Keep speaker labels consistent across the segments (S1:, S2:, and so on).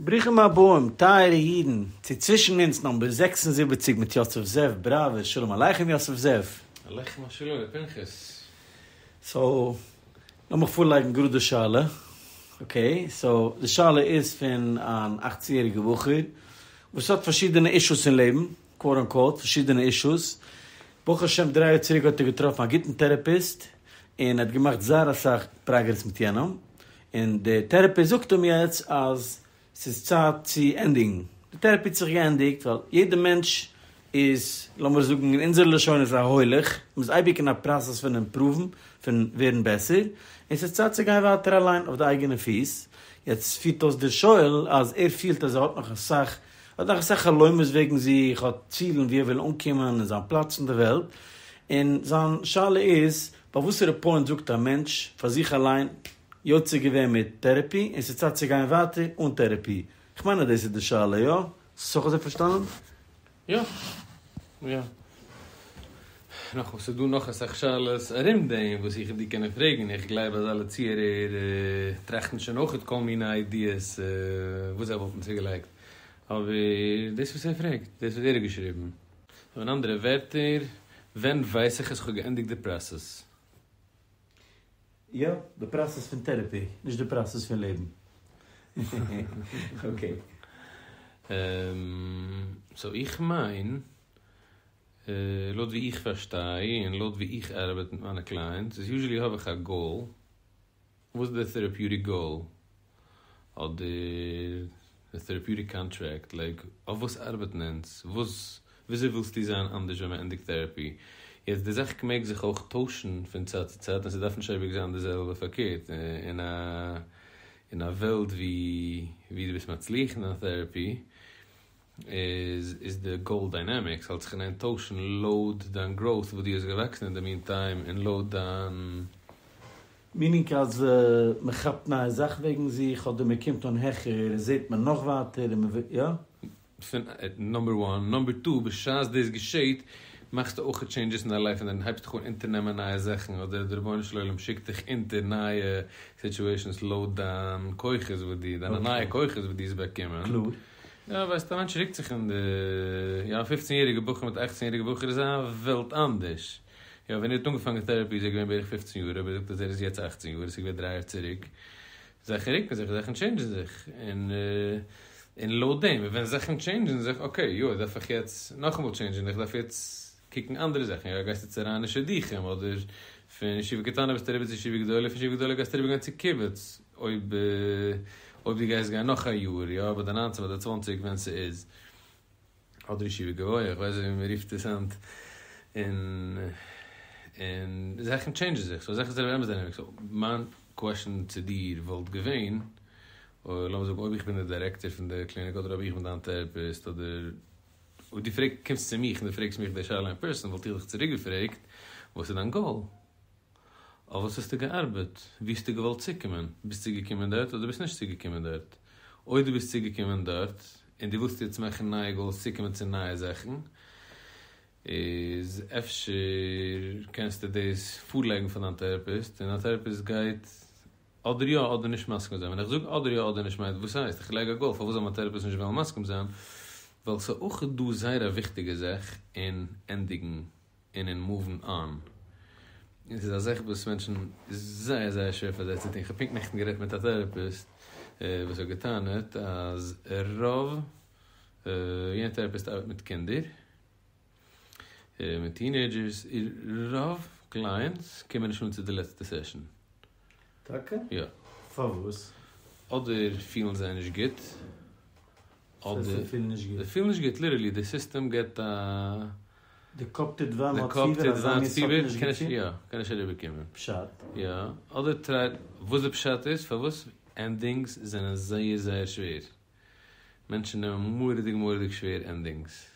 S1: ברוכים הבאים טייערע אידן צו צווישן אונז נאמבער 76 מיט יוסף זאב בראווער, שלום עליכם יוסף זאב.
S2: עליכם השלום ר' פנחס.
S1: סאו, לאמיך פארלייגן גראד די שאלה. אקעי, סאו די שאלה איז פון אן אכצן יעריגע בחור וואס האט פארשידענע אישוס אין לעבן, קוואט אנקוואט, פארשידענע אישוס, ברוך השם דריי יאר צוריק האט ער געטראפן א גוטן טערעפיסט און ער האט געמאכט זייער אסאך פראגרעס מיט יענעם, און דער טערעפיסט זאגט אים יעצט אז ס'איז צייט צו ענדיגן. די טערעפי האט זיך געענדיגט ווייל יעדער מענטש איז, לאמיר זאגן אין אונזערע לשונות, א הולך, מ'איז אייביג אין א פראסעס פון אימפראוון, פון ווערן בעסער, און ס'איז צייט צו גיין ווייטער אליין אויף די אייגענע פיס. יעצט פירט אויס דער שואל אז ער פילט אז ער האט נאך אסאך, האט נאך אסאך חלומות וועגן זיך, האט צילן וואו ער וויל אנקומען און זיין פלאץ אין די וועלט, און זיין שאלה איז, ביי וואסערע פוינט זאגט א מענטש פאר זיך אליין, יוצא געווען מיט טערעפי און ס'איז צייט צו גיין ווייטער אן טערעפי? כ'מיין אז דאס איז די שאלה, יא? האסט אויך אזוי פארשטאנען?
S2: יא. יא. נאכאמאל, ס'איז דא נאך אסאך שאלות ארום דעם וואס איך און דו קענען פרעגן, איך גלייב אז אלע צוהערער טראכטן שוין אויכעט כל מיני איידיעס וואס זיי וואלטן צוגעלייגט, אבער דאס וואס ער פרעגט, דאס וואס ער האט געשריבן. אין אנדערע ווערטער, ווען ווייס איך אז כ'האב געענדיגט די פראסעס?
S1: יא, די פראסעס פון טערעפי, נישט די פראסעס פון לעבן. אקעי.
S2: סאו איך מיין, לויט ווי איך פארשטיי און לויט ווי איך ארבעט מיט מיינע קלייענטס, איז יוזשעלי האב איך א גאול, וואס איז די טעראפיוטיק גאול? אדער די טעראפיוטיק קאנטראקט, לייק אויף וואס ארבעטן אונז? וואס וויאזוי ווילסטו זיין אנדערש ווען מען ענדיגט טעראפי? יעצט די זאך מעג זיך אויך טוישן פון צייט צו צייט און ס'דארף נישט אייביג זיין די זעלבע, פארקערט אין א אין א וועלט ווי ווי דו ביסט מצליח אין דיין טעראפי איז איז די גאול דיינעמיק, ס'האלט זיך אין איין טוישן לויט דיין גראוט וואס דו האסט געוואקסן אין די מין טיים און לויט דיין.
S1: מינינג אז מען כאפט נייע זאכן וועגן זיך אדער מען קומט אן העכער זעט מען נאך ווייטער און מען יא?
S2: פון נאמבער וואן, נאמבער טו, בשעת דאס געשעט מאכסטו אויך טשעינדזשעס אין דיין לייף און דו הייבסט דיך אן אונטערנעמען נייע זאכן אדער דער רבונו של עולם שיקט דיך אונטער נייע סיטועשאנס לויט דיין כוחות וואס דו, דיינע נייע כוחות וואס דו האסט באקומען.
S1: קלאר.
S2: יא, ווייסט א מענטש רוקט זיך אין די, יא א פופצן יעריגע בחור מיט א אכצן יעריגע בחור איז א וועלט אנדערש. יא ווען ער האט אנגעפאנגען טעראפי איז ער געווען בערך פופצן יאר אבער ער זאגט אז ער איז יעצט אכצן יאר, עס איז געווען דריי יאר צוריק. זאכן רוקן זיך, זאכן טשעינדזשן זיך, און און לויט דעם ווען זאכן טשעינדזשן זיך, אקעי יא דארף איך יעצט נאכאמאל טשעינדזשן, איך דארף יעצט קוקן אנדערע זאכן, יא גייסט יעצט אריין אין שידוכים, אדער פון ישיבה קטנה ביסטו אריבער צו ישיבה גדולה, פון ישיבה גדולה גייסטו אריבער גיין צו קיבוץ, אויב אויב דו גייסט גיין נאך א יאר, יא ביי די ניינצן ביי די צוואנציג ווען ס'איז. אדער ישיבה גבוהה, איך ווייס נישט ווי מען רופט עס היינט, און און זאכן טשעינדזשן זיך, סאו זאכן זענען באמת דיינעמיק, סאו מיין קוועשאן צו דיר וואלט געווען, לאמיר זאגן אויב איך בין די דירעקטאר פון די קליניק אדער אויב איך בין דיין טעראפיסט אדער אויב דו פרעגסט קומסט צו מיך און דו פרעגסט מיך די שאלה אין פערסאן וואלט איך דיך צוריק געפרעגט וואס איז דיין גאול? אויף וואס האסטו געארבעט? וואו האסטו געוואלט צוקומען? ביסט צוגעקומען דארט אדער ביסט נישט צוגעקומען דארט? אויב דו ביסט צוגעקומען דארט און דו ווילסט יעצט מאכן נייע גאולס צוקומען צו נייע זאכן, איז אפשר קענסטו דאס פארלייגן פאר דיין טעראפיסט און דיין טעראפיסט גייט אדער יא אדער נישט מסכים זיין. ווען איך זאג אדער יא אדער נישט מיינט וואס הייסט? איך לייג א גאול פארוואס זאל מיין טעראפיסט נישט וועלן מסכים זיין? ווייל ס'איז אויך דא זייער א וויכטיגע זאך אין ענדיגן און אין מאוון אן, און ס'איז א זאך וואס מענטשן איז זייער זייער שווער פאר זיי צו טון, כ'האב פונקט נעכטן גערעדט מיט א טעראפיסט וואס האט געטענה'ט אז רוב, יענע טעראפיסט ארבעט מיט קינדער, מיט טינעידזשערס, רוב קלייענטס קומען נישט אן צו די לעצטע סעשאן.
S1: טאקע?
S2: יא.
S1: פארוואס?
S2: אדער פילן זיי נישט גוט,
S1: אדער. זיי פילן נישט גוט?
S2: זיי פילן נישט גוט, ליטערלי די סיסטעם געבט א.
S1: די קאפ טוט וויי, מ'האט פיבער, אזא מין סארט נישט געפיל?
S2: יא, קען נישט אריבער קומען.
S1: פשט?
S2: יא, אדער טריי, וואס די פשט איז, פארוואס ענדינגס זענען זייער זייער שווער. מענטשן נעמען מורא'דיג מורא'דיג שווער ענדינגס.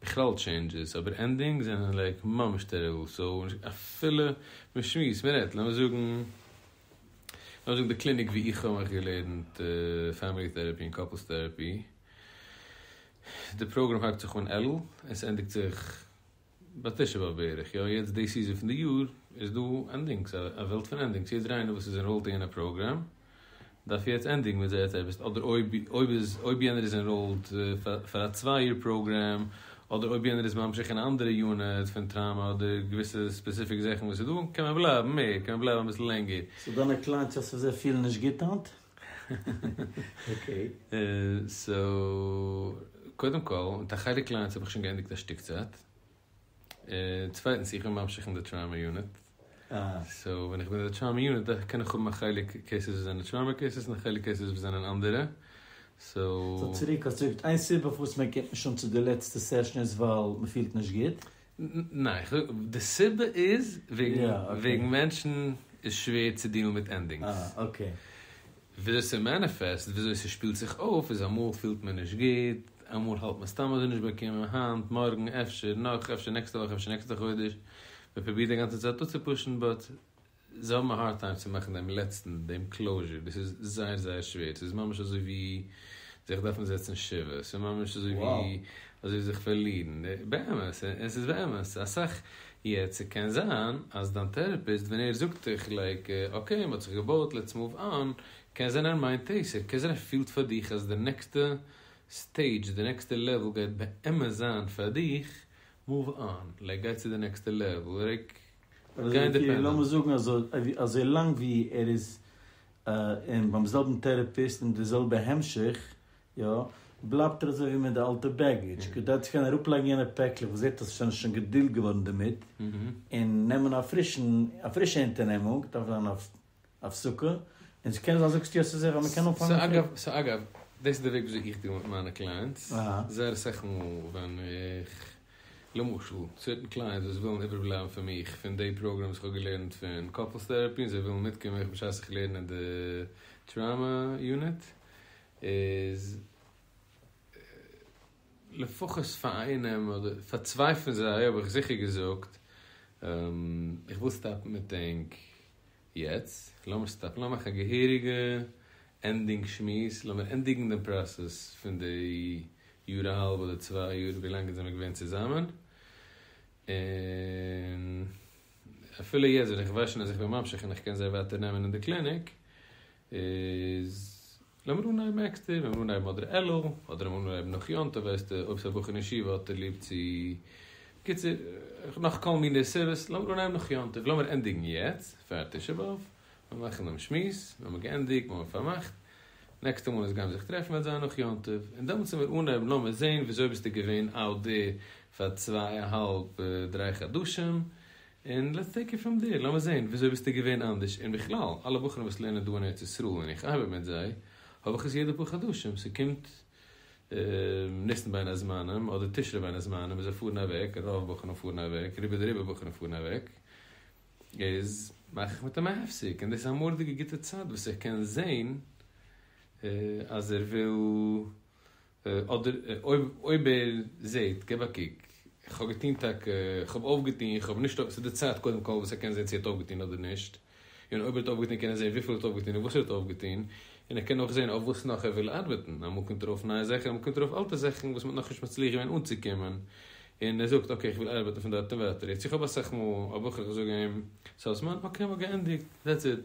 S2: בכלל טשעינדזשעס, אבער ענדינגס זענען לייק ממש טעריבל, סאו אפילו מ'שמועסט, מ'רעדט, לאמיר זאגן, לאמיר זאגן די קליניק ווי איך האב מיך געלערנט פעמילי טעראפי און קאפלס טעראפי, די פראגראם הייבט זיך אן אלול און ס'ענדיגט זיך ביי תשעה באב בערך, יא יעצט די סיזען פון די יאר איז דא ענדינגס, א וועלט פון ענדינגס, יעדער איינער וואס איז ענראלד אין יענע פראגראם. דארף יעצט ענדיגן מיט זייער טעראפיסט, אדער אויב אויב איז אויב יענער איז ענראלד פאר א צוויי יאר פראגרעם, אדער אויב יענער איז ממשיך אין א אנדערע יוניט פון טראומא אדער געוויסע ספעסיפיק זאכן וואס איז דא, קען מען בלייבן מער, קען מען בלייבן אביסל לענגער.
S1: סאו דיינע קלייענטס אז זיי פילן נישט גוט היינט? אקעי.
S2: סאו קודם כל, מיט א חלק קלייענטס האב איך שוין געענדיגט א שטיק צייט. צווייטנס איך בין ממשיך אין די טראומא יוניט, סאו ווען איך בין אין די טראומא יוניט קען איך האבן א חלק קעיסעס וואס זענען טראומא קעיסעס און א חלק קעיסעס וואס זענען אנדערע, סאו.
S1: סאו צוריק האסטו געזאגט איין סיבה פארוואס מען קומט נישט אן צו די לעצטע סעשאן איז ווייל מען פילט נישט גוט?
S2: ניין, די סיבה איז וועגן וועגן מענטשן איז שווער צו דילן מיט ענדינגס. וויאזוי ס'מעניפעסט, וויאזוי ס'שפילט זיך אויף, איז אמאל פילט מען נישט גוט, אמאל האלט מען סתם אזוי נישט באקומען, היינט, מארגן, אפשר, נאך, אפשר נעקסטע וואך, אפשר נעקסטע חודש, מ'פרובירט די גאנצע צייט אפצופושן באט זיי האבן א הארד טיים צו מאכן דעם לעצטן, דעם קלאוזשער, דאס איז זייער זייער שווער, ס'איז ממש אזוי ווי זיך דארפן זעצן שבעה, ס'איז ממש אזוי ווי אזוי ווי זיך פארלירן, באמת, און ס'איז באמת, אסאך, יעצט ס'קען זיין אז דיין טערעפיסט ווען ער זאגט דיך לייק אקעי מ'האט זיך געבויט לעטס מאוו אן, קען זיין ער מיינט דאס, ער קען זיין ער פילט פאר דיך אז די נעקסטע סטעידזש, די נעקסטע לעוועל גייט באמת זיין פאר דיך, מאוו אן, לייק גיי צו די נעקסטע לעוועל, לייק גיי אינדעפענדענט.
S1: לאמיר זאגן אזוי לאנג ווי ער איז אין ביים זעלבן טערעפיסט און די זעלבע המשך, יא, בלייבט ער אזוי ווי מיט די אלטע בעגעדזש, כדי צו קענען אראפלייגן יענע פעקלעך וואס זעט אויס שוין שוין געדילט געווארן דערמיט, און נעמען א פרישן, א פרישע אונטערנעמונג, דארף זיין א הפסקה, און ס'קען זיין זאגסטו אז ס'איז זיכער אז מ'קען אנפאנגען
S2: פריש. סאו אגב, דאס איז די וועג וויאזוי איך דיל מיט מיינע קלייענטס, זייער אסאך מאל ווען איך, למשל, סערטען קלייענטס וואס ווילן איבערבלייבן פון מיך פון די פראגראם וואס איך האב געלערנט פון קאפלס טעראפי און זיי ווילן מיטקומען בשעת איך לערן אין די טראומא יוניט, איז לפחות פאר איינעם אדער פאר צוויי פון זיי האב איך זיכער געזאגט, איך וויל סטאפן מיט ענק יעצט, לאמיר סטאפן, לאמיר מאכן א געהעריגע ענדינג שמועס, לאמיר ענדיגן דעם פראסעס פון די יאר א האלב אדער צוויי יאר ווי לאנג אונז זעמיר געווען צוזאמען, און אפילו יעצט ווען איך ווייס שוין אז איך בין ממשיך און איך קען זיי ווייטער נעמען אין די קליניק, איז לאמיר אנהייבן עקסטער, לאמיר אנהייבן אדער אלול, אדער לאמיר אנהייבן נאך יום טוב, ווייסטו, אויב ס'איז א בחור אין ישיבה האט ער ליב צו, בקיצור, נאך כל מיני סיבות, לאמיר אנהייבן נאך יום טוב, לאמיר ענדיגן יעצט, פאר תשעה באב, מיר מאכן דעם שמועס, מיר האבן געענדיגט, מיר האבן פארמאכט, נעקסטע מאל אונז גיימיר זיך טרעפן וועט זיין נאך יום טוב, און דעמאלטס וועמיר אנהייבן, לאמיר זען וויאזוי ביסטו געווען אאוט דער פאר צוויי א האלב דריי חדשים, און לעטס טעיק איט פראם דעיר, לאמיר זעהן וויאזוי ביסטו געווען אנדערש, און בכלל, אלע בחורים וואס לערנען דא אין ארץ ישראל און איך ארבעט מיט זיי, האב איך עס יעדע פאר חדשים, ס'קומט ניסן בין הזמנים אדער תשרי בין הזמנים און זיי פארן אוועק, רוב בחורים פארן אוועק, רובא דרובא בחורים פארן אוועק, איז מאך איך מיט אים א הפסק, און דאס איז א מורא'דיגע גוטע צייט וואס איך קען זעהן אז ער וויל אדער אויב אויב ער זעהט, געב א קוק, איך האב געטון טאקע, איך האב אויפגעטון, איך האב נישט, ס'איז די צייט קודם כל וואס ער קען זעהן צו ער האט אויפגעטון אדער נישט, און אויב ער האט אויפגעטון קען ער זעהן וויפיל ער האט אויפגעטון און וואס ער האט אויפגעטון, און ער קען אויך זעהן אויף וואס נאך ער וויל ארבעטן, אמאל קומט ארויף נייע זאכן, אמאל קומט ארויף אלטע זאכן וואס מ'האט נאכנישט מצליח געווען אנצוקומען, און ער זאגט אקעי איך וויל ארבעטן פון דארט און ווייטער, יעצט איך האב אסאך מאל א בחור איך זאג אים סוף זמן, אקעי מ'האט געענדיגט, דעטס איט.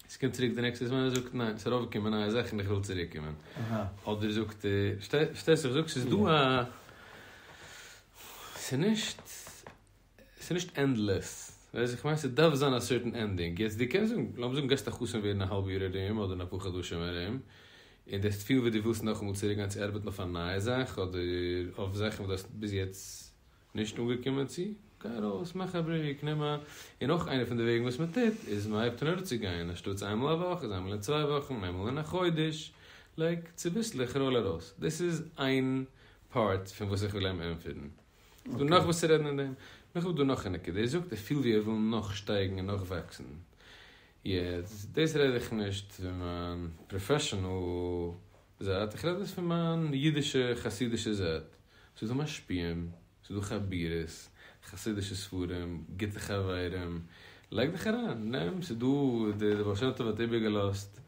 S2: עס קומט צוריק די נעקסטע זמן ער זאגט ניין ס'איז ארויפגעקומען נייע זאכן איך וויל צוריק קומען אדער זאגט ער פארשטייסט וואס איך זאג ס'איז דא א ס'איז נישט ס'איז נישט ענדלעס ווייסט איך מיין ס'דארף זיין א סערטען ענדינג יעצט דו קענסט זאגן לאמיר זאגן גייסט א חתן ווערן א האלב יאר ארום אדער אין אפאר חדשים ארום און דו האסט פילן ווי דו ווילסט נאכאמאל צוריק גיין צו ארבעטן אויף א נייע זאך אדער אויף זאכן וואס דו האסט ביז יעצט נישט אנגעקומען צו, גיי ארויס, מאך א ברעיק, נעם א, און אויך איינע פון די וועגן וואס מען טוט, איז מען הייבט אן אראפצוגיין, אנשטאטס איינמאל א וואך, איז איינמאל אין צוויי וואכן, איינמאל אין א חודש, לייק צוביסלעך ראל ארויס. דאס איז איין פארט פון וואס איך וויל אים ענטפערן. ס'איז דא נאך וואס צו רעדן אין דעם. נאך איז דא נאך א נקודה, ער זאגט ער פילט ווי ער וויל נאך שטייגן און נאך וואקסן. יעצט, דאס רעד איך נישט פון מיין פראפעשענעל זייט, איך רעד דאס פון מיין אידישע חסידישע זייט. ס'איז דא משפיעים, ס'איז דא חבורות, חסידישע ספרים, גוטע חברים, לייג דיך אריין, נעם, ס'איז דא, דער בעל שם טוב האט איבערגעלאזט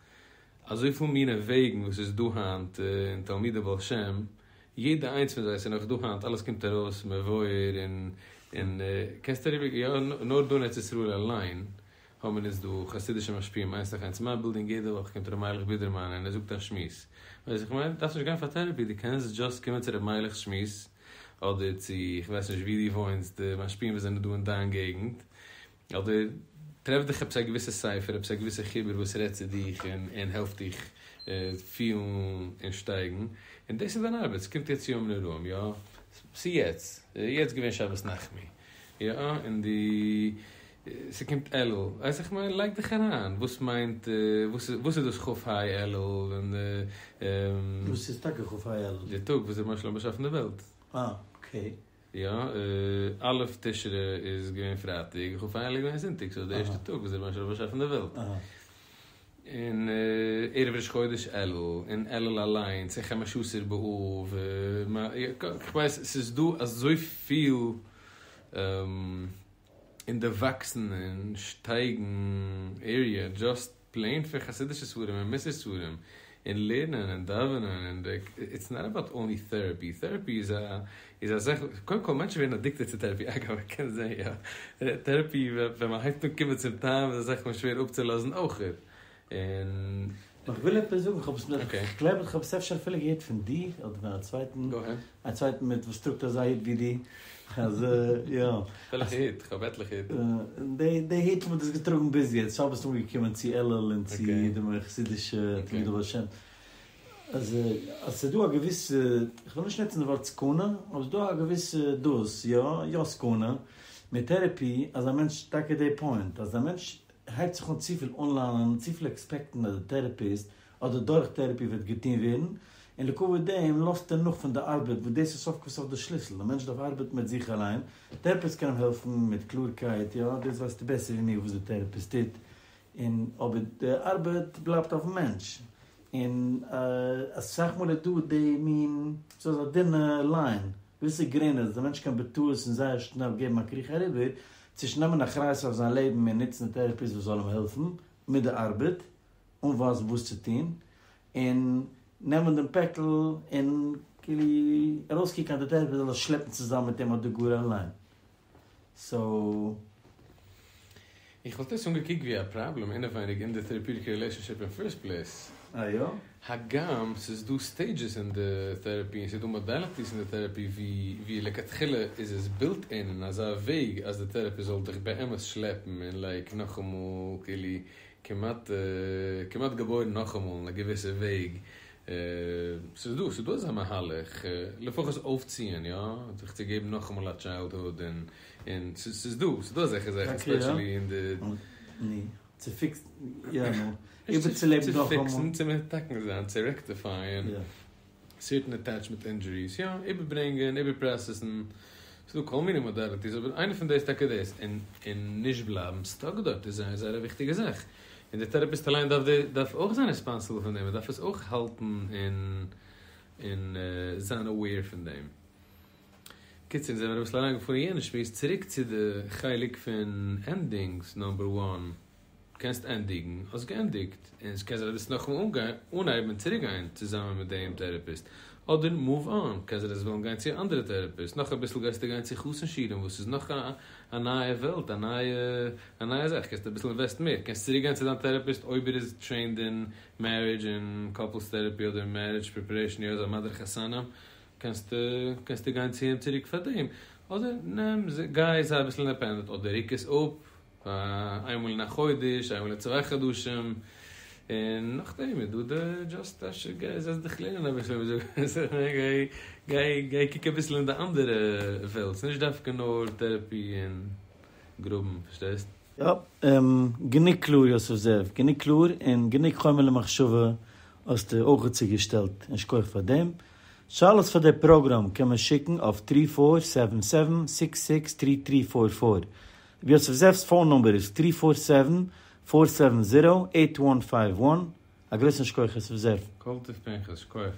S2: אזויפיל מיני וועגן וואס איז דא היינט אין תלמידי בעל שם, יעדע איינס פון זיי ס'איז נאך דא היינט, אלעס קומט ארויס מבואר און און קענסט אריבער, יא, נאר דא אין ארץ ישראל אליין. האבן אונז דא חסידישע משפיעים איינס נאך איינס אין מיין בילדינג יעדע וואך קומט ר' מיילעך בידערמאן און ער זאגט א שמועס ווייסט איך מיין דארפסט נישט גיין פאר טערעפי דו קענסט דזשאסט קומען צו ר' מיילעך'ס שמועס אדער צו איך ווייס נישט ווי דו וואוינסט די משפיעים וואס זענען דא אין דיין געגנט אדער טרעף דיך עפעס א געוויסע ספר עפעס א געוויסע חיבור וואס רעדט צו דיך און העלפט דיך פילן און שטייגן און דאס איז דיין ארבעט ס'קומט יעצט ימים נוראים יא ס'איז יעצט יעצט געווען שבת נחמו יא און די ס'קומט אלול, ווייס איך מיין, לייג דיך אריין, וואס מיינט, וואס איז דאס כ ה אלול, און.
S1: וואס איז טאקע כ ה אלול?
S2: די טאג וואס דער רבונו של עולם האט באשאפן די וועלט.
S1: אה, אקעי.
S2: יא, א' תשרי איז געווען פרייטאג, כ ה אלול איז געווען זונטאג, סאו די ערשטע טאג וואס דער רבונו של עולם האט באשאפן די וועלט. און ערב ראש חודש אלול, און אלול אליינס, און חמשה עשר באב, כ'ווייס, ס'איז דא אזויפיל. אין די וואקסן און שטייגן עריע דזשאסט פלעין פון חסידישע ספרים און מוסר ספרים און לערנען און דאווענען און די איטס נאט אבאוט אנלי טעראפי, טעראפי איז א איז א זאך קודם כל מענטשן ווערן אדיקטעד צו טעראפי אגב איך קען זעהן יא טעראפי ווען מען הייבט אן קומען צום טעם איז א זאך וואס שווער אפצולאזן אויכעט און.
S1: נאר כ'וויל עפעס זאגן, כ'האב עס נאך, כ'גלייב אז כ'האב עס אפשר אפילו געהערט פון דיר אדער פון א צווייטן, א צווייטן מיט וואס טראגט אזא היט ווי דו, אז יא.
S2: וועלכע היט? כ'האב עטליכע היטן.
S1: די די היט וואס דו האסט געטראגן ביז יעצט, פאר ביסט אנגעקומען צו אלול און צו די מער חסידישע תלמידי בעל שם, אז אז ס'איז דא א געוויסע, כ'וויל נישט נוצן די ווארט סכנה, אבער ס'איז דא א געוויסע דאס, יא, יא סכנה, מיט טערעפי, אז א מענטש, טאקע די פוינט, אז א מענטש הייבט זיך אן צופיל אנלאנען, צופיל עקספעקטן אז די טערעפיסט אדער דורך טערעפי וועט געטון ווערן, און לכבוד דעם לאזט ער נאך פון די ארבעט, וואס דאס איז סוף כל סוף די שליסל, די מענטש דארף ארבעטן מיט זיך אליין, טערעפיסט קען אים העלפן מיט קלארקייט, יא, דאס ווייסטו בעסער ווי מיר וואס די טערעפיסט טוט, און אבער די ארבעט בלייבט אויפן מענטש, און אסאך מאל איז דא די מין, ס'איז אזא דינע ליין, געוויסע גרעניץ, די מענטש קען בטעות און זייער שנעל געבן א קריך אריבער, צווישן נעמען אחריות אויף זיין לעבן און נוצן די טערעפיסט וואס זאל אים העלפן מיט די ארבעט, אנווייזן וואס צו טון, און נעמען דעם פעקל און כאילו ארויסקוקן אז די טערעפיסט זאל עס שלעפן צוזאמען מיט אים אדער גאר אליין. סאו.
S2: איך וואלט עס אנגעקוקט ווי א פראבלעם אינעווייניג אין די טעראפיוטיק רילעישאנשיפ אין פירסט פלעיס.
S1: אה יא?
S2: הגם ס'איז דא סטעידזשעס אין די טעראפי און ס'איז דא מאדאליטיס אין די טעראפי ווי ווי לכתחילה איז עס בילט אין אין אזא וועג אז די טעראפיסט זאל דיך באמת שלעפן און לייק נאכאמאל כאילו כמעט כמעט געבוירן נאכאמאל אין א געוויסע וועג ס'איז דא ס'איז דא אזא מהלך לפחות אויפציען יא זיך צו געבן נאכאמאל א טשיילדהוד און און ס'איז דא ס'איז דא אזעלכע זאכן ספעשעלי אין די.
S1: צו פיקסן, יא נו, איבערצולעבן
S2: נאכאמאל. צו פיקסן, צו מתקן זיין, צו רעקטיפייען סערטען אטעטשמענט אינדזשוריס, יא, איבערברענגען, איבערפראסעסן, ס'איז דא כל מיני מאדאליטיס, אבער איינע פון די איז טאקע דאס, און און נישט בלייבן סטאק דארט איז זייער זייער א וויכטיגע זאך, און דער טעראפיסט אליין דארף דארף אויך זיין ריספאנסיבל פון דעם, ער דארף עס אויך האלטן און און זיין אוועיר פון דעם. קיצור, זעמיר אביסל אריינגעפארן אין יענע שמועס, צוריק צו די חלק פון ענדינגס, נאמבער וואן, קענסט ענדיגן, האסט געענדיגט, און ס'קען זיין אז דו וועסט נאכאמאל אנהייבן און צוריקגיין צוזאמען מיט דעם טעראפיסט, אדער מאוו אן, קען זיין אז וועסט וועלן גיין צו א אנדערע טעראפיסט, נאך אביסל גייסטו גיין צו חתן שיעורים וואס איז נאך א נייע וועלט, א נייע א נייע זאך, קענסט אביסל אינוועסטן מער, קענסט צוריקגיין צו דיין טעראפיסט אויב ער איז טרעינד אין מערידזש און קאפלס טעראפי אדער מערידזש פריפערעישן, יא, איז א מדריך חתנים. קענסטו קענסטו גיין צו אים צוריק פאר דעם, אדער נעם גיי זיי אביסל אינדעפענדענט, אדער רוק עס אפ איינמאל אין א חודש, איינמאל אין צוויי חדשים, און נאכדעם איז דא די דזשאסט אפשר גיי זעץ דיך לערנען אביסל גיי גיי גיי קוק אביסל אין די אנדערע וועלט, ס'נישט דווקא נאר טערעפי און גראבן, פארשטייסט?
S1: יא, גענוג קלאר יוסף זאב, גענוג קלאר און גענוג חומר למחשבה האסטו אויך צוגעשטעלט, און שכוח פאר דעם. שאלות פאר די פראגראם קען מען שיקן אויף טרי פאר סעווען סעווען סיקס סיקס טרי טרי פאר פאר. ר' יוסף זאב'ס פאון נומבער איז טרי פאר סעווען פאר סעווען זירא עיט וואן פייוו וואן. א גרויסן שכוח יוסף זאב.
S2: כל טוב פנחס, שכוח.